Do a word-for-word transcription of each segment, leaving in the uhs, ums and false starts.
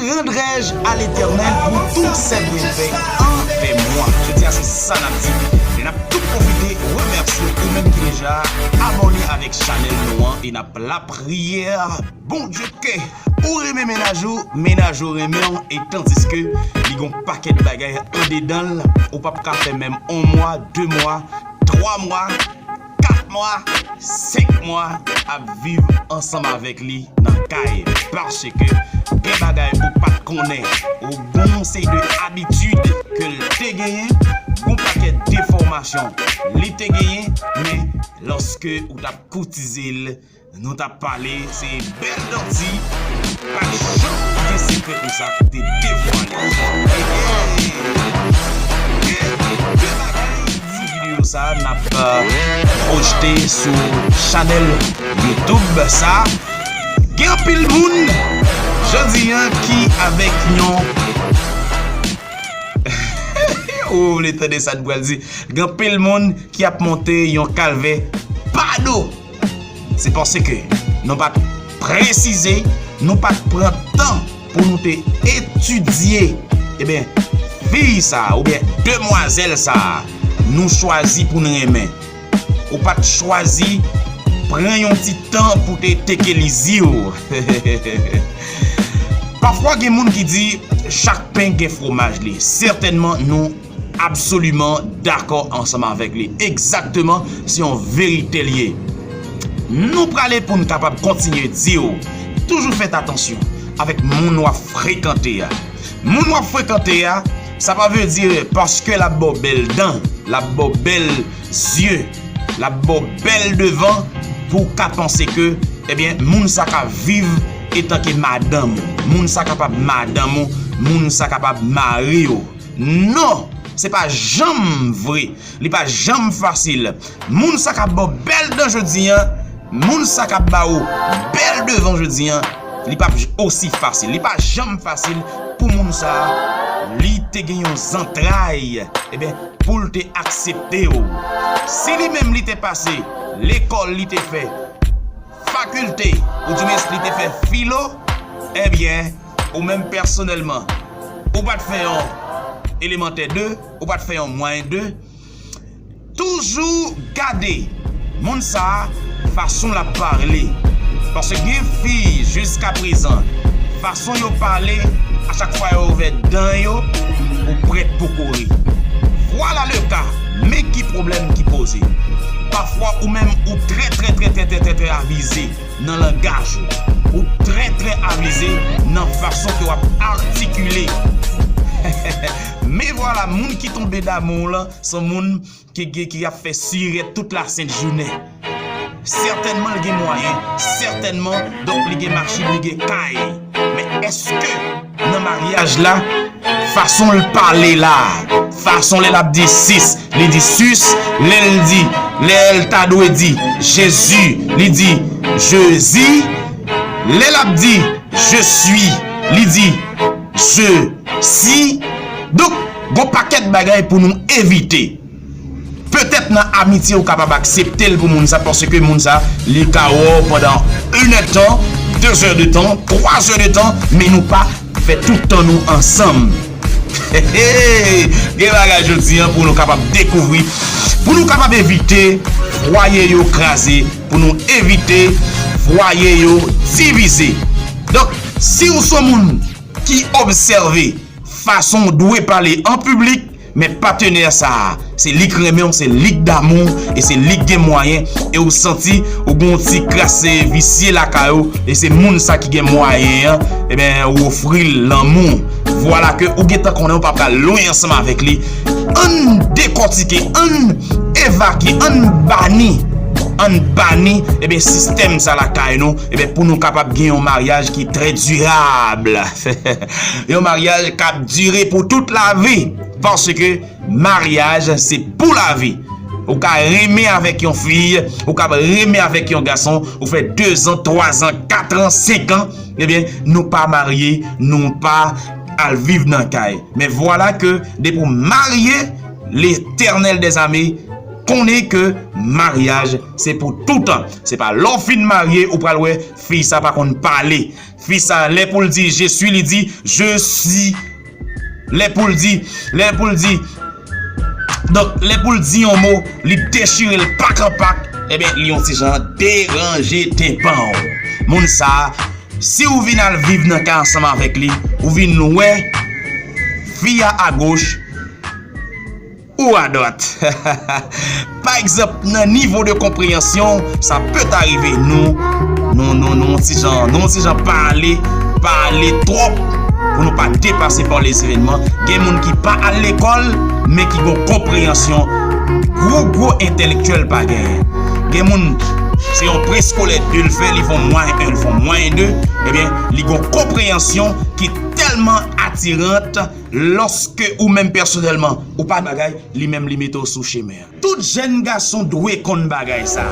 Rendrai-je à l'Éternel pour tous ses bienfaits envers moi? Jodi a, se sa n ap di. E n ap tou pwofite remèsye ou menm ki deja abòne avèk chanèl nou an e n ap lapriyè Bondye ke ou renmen mennaj ou, mennaj ou renmen w, e tandiske li gon pakèt bagay andedan l, ou p ap ka fè menm yon mwa, de mwa, twa mwa, kat mwa, senk mwa ap viv ansanm avèk li nan kay, paske gen bagay ou pa t konnen, ou gon seri de abitid ke l te genyen, gon pakèt defòmasyon li te genyen, men lòske ou t ap koutize l, nou t ap pale, se bèl danti, pa janm gen sekrè konsa ki te devwale. Ebyen, de, de bagay, ti videyo sa a n ap, euh, pwojte sou chanèl YouTube sa. Gen anpil moun jodi a ki avèk yon ou vle tande sa n pral di. Gen anpil moun ki ap monte yon kalvè pa do. Se paske nou pa t presize, nou pa t pran tan pou nou te etidye, ebyen, fi sa a, oubyen demwazèl sa a, nou chwazi pou n renmen. Ou pa t chwazi pran yon ti tan pou te teke lizi w. Pafwa, gen moun ki di, chak pen gen fwomaj li. Sètènman, nou absoliman dakò ansanm avèk li. Egzakteman, se yon verite l ye. Nou prale pou n kapab kontinye di w, toujou fèt atansyon avèk moun w ap frekante a. Moun w ap frekante a, sa pa vle di paske l ap ba w bèl dan, l ap ba w bèl zye, l ap ba w bèl devan pou w ka panse ke, ebyen, moun sa ka viv etanke madanm ou, moun sa kapab madanm ou, moun sa kapab mari w. Non, se pa janm vre. Li pa janm fasil. Moun sa k ap ba w bèl dan jodi a, moun sa k ap ba w bèl devan jodi a, li p ap j-, osi fasil. Li pa janm fasil pou moun sa a, li te gen yon zantray, ebyen, pou l te aksepte w. Si li menm li te pase lekòl, li te fè fakilte, oudimwens li te fè filo, ebyen, ou menm pèsonèlman, ou pa t fè yon elemantè de, ou pa t fè yon mwayen de, toujou gade moun sa a, fason l ap pale. Paske gen fi, jiskaprezan, fason yo pale, a chak fwa yo ouvè dan yo, ou prèt pou kouri. Vwala le ka, men ki pwoblèm ki poze. Pafwa, ou menm, ou trè, trè, trè, trè, trè, trè, trè avize nan langaj ou. Ou trè, trè avize nan fason ke w ap atikile. Men vwala, moun ki tonbe damou w lan, se yon moun ki, ki, ki ap fè sirèt tout lasent jounen. Sètènman, l gen mwayen. Sètènman, donk, li gen machin, li gen kay. Men èske nan maryaj la, fason l pale la, fason lè l ap di sis, li di sus, lè l di, lè l ta dwe di Jezi, li di Jezi, lè l ap di je suis, li di je si. Donk, gon pakèt bagay pou nou evite. Petèt nan amitye ou kapab aksepte l pou moun sa, paske moun sa, li ka wè w pandan inèdtan, dezèdtan, twazèdtan, men nou pa fè tout tan nou ansanm. Gen bagay jodi a pou nou kapab dekouvri, pou nou kapab evite fwaye yo kraze, pou nou evite fwaye yo divize. Donk, si w se yon moun ki obsève fason w dwe pale an piblik, men patenè sa a, se li k renmen w, se li k damou w, e se li k gen mwayen, e w santi ou gen yon ti kras, e, visye lakay ou, e se moun sa ki gen mwayen an, ebyen, ou ofri l lanmou. Vwala ke ou gentan konnen ou pa pral lwen ansanm avèk li. Ann dekòtike, ann evakye, ann bani, ann bani, ebyen, sistèm sa lakay nou, ebyen, pou nou kapab gen yon maryaj ki trè dirab. Yon maryaj k ap dire pou tout lavi. Paske maryaj, se pou lavi. Ou ka renmen avèk yon fi, ou ka renmen avèk yon gason, ou fè dezan, twazan, katran, senkan, ebyen, nou pa marye, nou pa al viv nan kay. Men vwala ke depi w marye, Letènèl dèzame konnen ke maryaj se pou toutan. Se pa lè w fin marye ou pral wè fi sa pa konn pale. Fi sa, lè pou l di je suis, li di je suis. Lè pou l di, lè pou l di, donk, lè pou l di yon mo, li dechire l pak an pak, ebyen, li yon ti jan deranje tenpan w. Moun sa, si w vin al viv nan kay ansanm avèk li, ou vin wè fi a agoch, ou adwat. Pa egzanp, nan nivo de konpreyansyon, sa pèt arive nou, nou, nou, nou, yon ti jan, nou, yon ti jan pale, pale twòp pou nou pa depase pa lezevènman. Gen moun ki pa al lekòl, men ki gon konpreyansyon gwo, gwo entèlektyèl pa genyen. Gen moun, se yon preskolè de l fè, li fon mwayen en, li fon mwayen de, ebyen, li gon konpreyansyon ki tèlman atirant, lòske ou menm pèsonèlman, ou pa bagay, li menm li mete w sou chemen an. Tout jèn gason dwe konn bagay sa.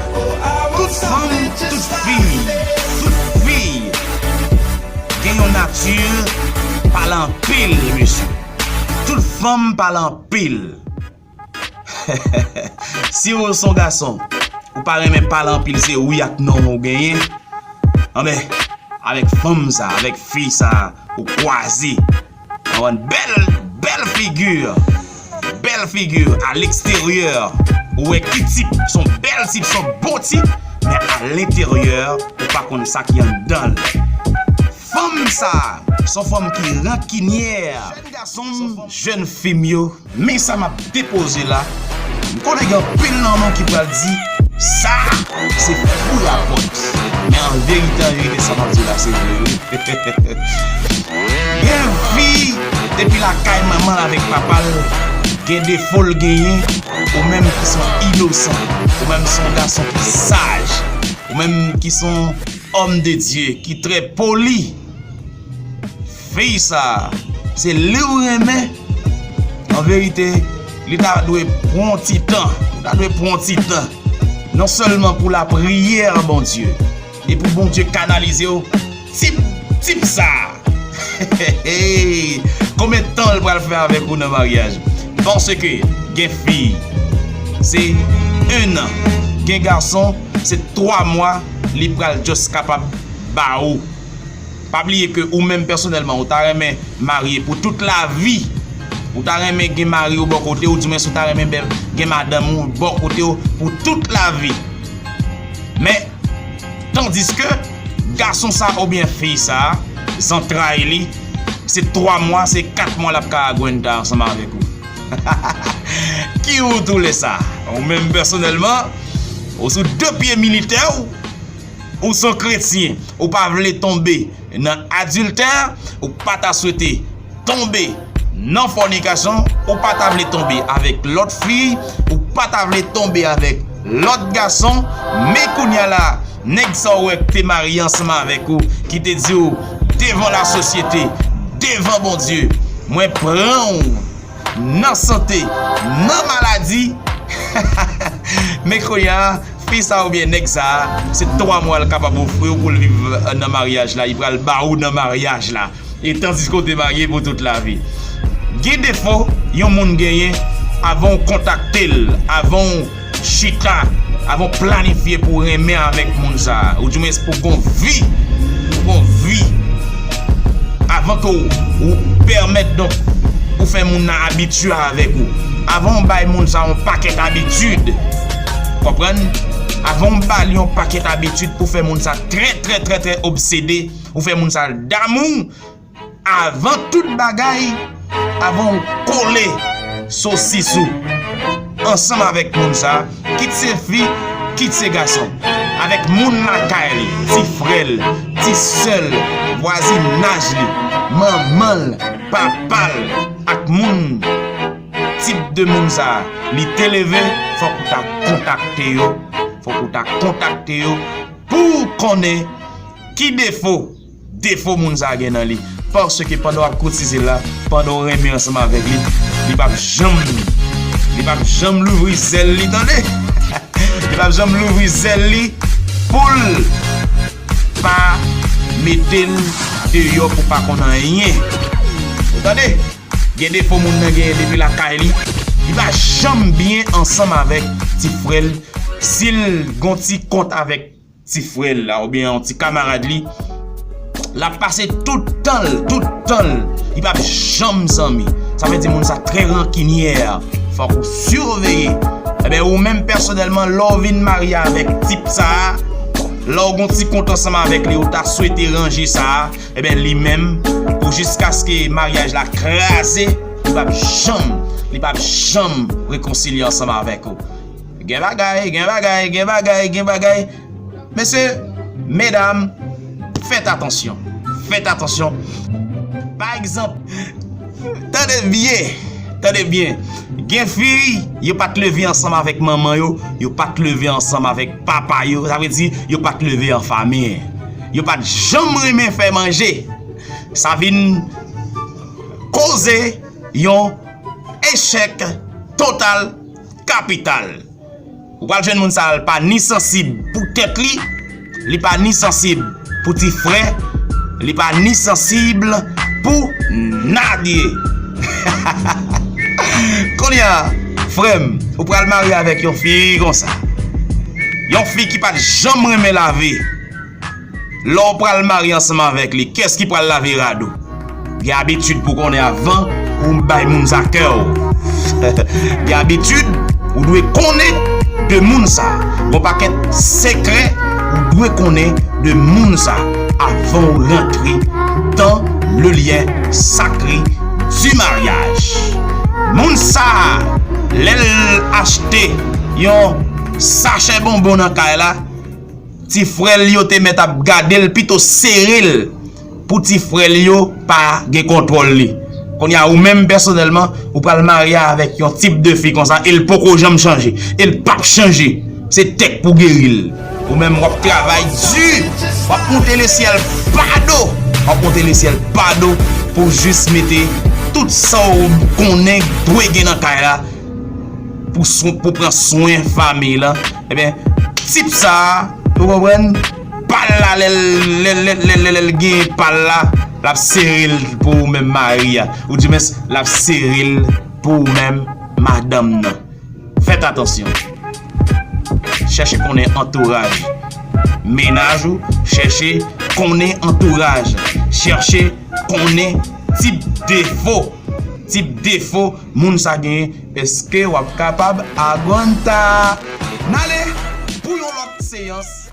Tout fanm, tout fi, tout fi gen yon nati pale anpil, mesye. Tout fanm pale anpil. Si w se yon gason, ou pa renmen pale anpil, se wi ak non ou genyen. Anben, avèk fanm sa, avèk fi sa, ou kwaze. Ou konprann? Bèl, bèl figi, bèl figi a leksteryè, ou wè ki tip, se yon bèl tip, se yon bon tip, men a lenteryè, ou pa konn sa ki anndan l. Fanm sa, se yon fanm ki rankinyè. Jèn gason m, jèn fi m yo, men sa m ap depoze la. M konnen gen anpil nan nou ki pral di, sa, se fou rapòt. Men an verite, an verite, sa m ap di la, se vre, wi. Gen fi, depi lakay manman l avèk papa l, gen defo l genyen, ou menm ki se yon inosan, ou menm se yon gason ki saj, ou menm ki se yon homme de Dieu, ki trè poli. Fi sa, se li w renmen. An verite, li ta dwe pran yon ti tan. Ou ta dwe pran yon ti tan. Non sèlman pou lapriyè, Bondye, e pou Bondye kanalize w. Tip, tip sa. Konbyen tan l pral fè avèk ou nan maryaj? Paske gen fi, se en an. Gen gason, se twa mwa li pral just kapab ba ou. Pa bliye ke ou menm pèsonèlman, ou ta renmen marye pou tout lavi. Ou ta renmen gen mari w bò kote w, oudimwens ou ta renmen bè-, gen madanm ou bò kote w pou tout lavi. Men, tandiske gason sa oubyen fi sa, zantray li, se twa mwa, se kat mwa l ap ka agwenta ansanm avèk ou. Ki wout ou lè sa? Ou menm pèsonèlman, ou sou de pye militè w, ou se yon kretyen, ou pa vle tonbe nan adiltè, ou pa ta swete tonbe nan fònikasyon, ou pa ta vle tonbe avèk lòt fi, ou pa ta vle tonbe avèk lòt gason, men kounye a la, nèg sa w wè k te marye ansanm avèk ou, ki te di w devan lasosyete, devan Bondye, mwen pran w nan sante, nan maladi. Men kounye a, fi sa oubyen nèg sa, se twa mwa l kapab ofri w pou l viv nan maryaj la, li pral ba ou nan maryaj la. E tandiske w te marye pou tout lavi. Gen defo yon moun genyen, avan w kontakte l, avan w chita, avan w planifye pou w renmen avèk moun sa, oudimwens pou gon vi, pou gon vi, avan ke w, ou pèmèt, donk, ou fè moun nan abitye avèk ou, avan w bay moun sa yon pakèt abitid, konprann? Avan w ba li yon pakèt abitid pou fè moun sa trè, trè, trè, trè obsede, ou fè moun sa damou, avan tout bagay, avan w kole sosis ou ansanm avèk moun sa, kit se fi, kit se gason, avèk moun lakay li, ti frè l, ti sè l, vwazinaj li, manman l, papa l, ak moun, tip de moun sa li te leve, fòk ou ta kontakte yo, fòk ou ta kontakte yo pou w konnen ki defo, defo moun sa gen nan li. Paske pandan w ap koutize l la, pandan w renmen ansanm avèk li, li p ap janm, li p ap janm louvri zèl li, tande? Li p ap janm louvri zèl li pou l pa mete l deyò pou pa konn anyen. Ou tande? Gen defo moun nan genyen depi lakay li, li pa janm byen ansanm avèk ti frè l, si l gon ti kont avèk ti frè l la oubyen yon ti kamarad li, l ap pase tout tan l, tout tan l, li p ap janm zanmi. Sa vle di moun sa trè rankinyè. Fòk ou siveye. Ebyen, ou menm pèsonèlman, lè w vin marye avèk tip sa a, lè w gon ti kont ansanm avèk li, ou ta swete ranje sa a, ebyen, li menm, pou jiskaske maryaj la kraze, li p ap janm, li p ap janm rekonsilye ansanm avèk ou. Gen bagay, gen bagay, gen bagay, gen bagay. Mesye, medam, fèt atansyon. Fèt atansyon. Pa egzanp, tande byen, tande byen. Gen fi, yo pa t leve ansanm avèk manman yo, yo pa t leve ansanm avèk papa yo. Sa vle di, yo pa t leve an fanmi. Yo pa t janm renmen fè manje. Sa vin koze yon echèk total kapital. Ou pral jwenn moun sa a, l pa ni sansib pou tèt li, li pa ni sansib pou ti frè, li pa ni sansib pou nadye. Kounye a, frè m, ou pral marye avèk yon fi konsa. Yon fi ki pa t janm renmen lave. Lè w pral marye ansanm avèk li, kiyès ki pral lave rad ou? Gen abitid pou konnen avan ou bay moun sa kè w. Gen abitid ou dwe konnen de moun sa. Gon pakèt sekrè ou dwe konnen de moun sa avan w rantre dans le lien sacré du mariage. Moun sa, lè l achte yon sachè bonbon nan kay la, ti frè l yo te mèt ap gade l, pito sere l pou ti frè l yo pa gen kontwòl li. Kounye a, ou menm pèsonèlman, ou pral marye avèk yon tip de fi konsa, e l poko janm chanje, e l p ap chanje. Se tèk pou geri l. Ou menm, w ap travay di, w ap monte lesyèl pa do, w ap monte lesyèl pa do pou jis mete tout sa w konnen dwe gen nan kay la pou swen, pou pran swen fanmi lan. Ebyen, tip sa a, ou konprann, pa l la, lè l, lè, lè, lè, lè, lè l gen pa l la, l ap sere l pou ou menm mari a. Ou di mens, l ap sere l pou ou menm madanm nan. Fèt atansyon. Chèche konnen antouraj mennaj ou, chèche konnen antouraj, chèche konnen tip defo, tip defo moun sa genyen. Èske w ap kapab agwanta? N ale pou yon lòt seyans.